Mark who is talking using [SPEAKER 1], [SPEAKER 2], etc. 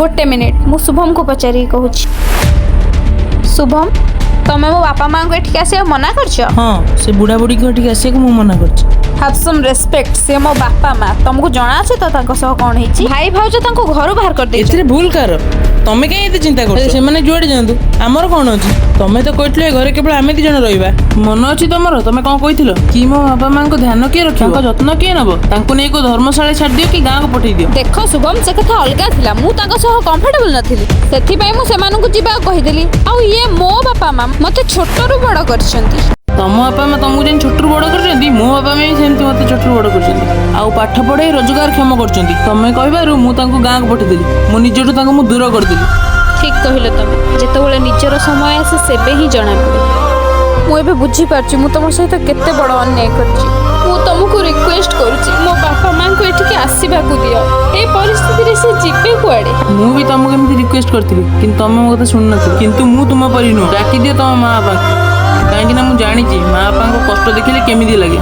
[SPEAKER 1] ଗୋଟେ ମିନିଟ୍, ମୁଁ ଶୁଭମକୁ ପଚାରିକି କହୁଛି। ଶୁଭମ, ତମେ ମୋ ବାପା ମାଆଙ୍କୁ ଏଠିକି ଆସିବାକୁ ମନା କରିଛ?
[SPEAKER 2] ହଁ, ସେ ବୁଢ଼ା ବୁଢ଼ୀଙ୍କୁ ଏଠିକି ଆସିବାକୁ ମୁଁ ମନା କରିଛି।
[SPEAKER 1] Have some respect, ସେ ମୋ ବାପା ମା। ତମକୁ ଜଣା ଅଛି ତ ତାଙ୍କ ସହ କ'ଣ ହେଇଛି? ଭାଇ ଭାଉଜ ତାଙ୍କୁ ଘରୁ ବାହାର କରିଦେଇଛ।
[SPEAKER 2] ଏଥିରେ ଭୁଲ କାହାର? ତମେ କାହିଁ ଏତେ ଚିନ୍ତା କରୁଛ? ସେମାନେ ଯୁଆଡ଼େ ଯାଆନ୍ତୁ, ଆମର କ'ଣ ଅଛି? ତମେ ତ କହିଥିଲ ଏ ଘରେ କେବଳ ଆମେ 2 ଜଣ ରହିବା। ମନ ଅଛି ତମର, ତମେ କ'ଣ କହିଥିଲ କି ମୋ ବାପା ମାଙ୍କ ଧ୍ୟାନ କିଏ ରଖିବ, ତାଙ୍କ ଯତ୍ନ କିଏ ନବ, ତାଙ୍କୁ ନେଇ କୋଉ ଧର୍ମଶାଳା ଛାଡ଼ିଦିଅ କି ଗାଁକୁ ପଠେଇ ଦିଅ।
[SPEAKER 1] ଦେଖ ଶୁଭମ, ସେ କଥା ଅଲଗା ଥିଲା। ମୁଁ ତାଙ୍କ ସହ କମ୍ଫର୍ଟେବଲ ନଥିଲି, ସେଥିପାଇଁ ମୁଁ ସେମାନଙ୍କୁ ଯିବାକୁ କହିଦେଲି। ଆଉ ଇଏ ମୋ ବାପା ମା, ମତେ ଛୋଟରୁ ବଡ଼ କରିଛନ୍ତି।
[SPEAKER 2] ତମ ବାପା ମା ତମକୁ ଯେମିତି ଛୋଟରୁ ବଡ଼ କରିଛନ୍ତି, ମୋ ବାପା ମା ବି ସେମିତି ମତେ ଛୋଟରୁ ବଡ଼ କରିଛନ୍ତି ଆଉ ପାଠ ପଢ଼େଇ ରୋଜଗାରକ୍ଷମ କରିଛନ୍ତି। ତମେ କହିବାରୁ ମୁଁ ତାଙ୍କୁ ଗାଁକୁ ପଠେଇଦେଲି, ମୋ ନିଜଠୁ ତାଙ୍କୁ ମୁଁ ଦୂର କରିଦେଲି।
[SPEAKER 1] ଠିକ କହିଲ ତମେ। ଯେତେବେଳେ ନିଜର ସମୟ ଆସେ, ସେବେ ହିଁ ଜଣାପଡ଼େ। ମୁଁ ଏବେ ବୁଝିପାରୁଛି ମୁଁ ତମ ସହିତ କେତେ ବଡ଼ ଅନ୍ୟାୟ କରିଛି। ମୁଁ ତମକୁ ରିକ୍ୱେଷ୍ଟ କରୁଛି, ମୋ ବାପା ମାଙ୍କୁ ଏଠିକି ଆସିବାକୁ ଦିଅ। ଏ ପରିସ୍ଥିତିରେ ସେ ଯିବେ କୁଆଡ଼େ?
[SPEAKER 2] ମୁଁ ବି ତମକୁ ଏମିତି ରିକ୍ୱେଷ୍ଟ କରିଥିଲି, କିନ୍ତୁ ତମେ ମୋ କଥା ଶୁଣିନଥିଲ। କିନ୍ତୁ ମୁଁ ତୁମ ପରି ନୁହଁ। ଡାକିଦିଅ ତମ ମା ବାପାଙ୍କୁ, କାହିଁକି ନା ମୁଁ ଜାଣିଛି ମା ବାପାଙ୍କ କଷ୍ଟ ଦେଖିଲେ କେମିତି ଲାଗେ।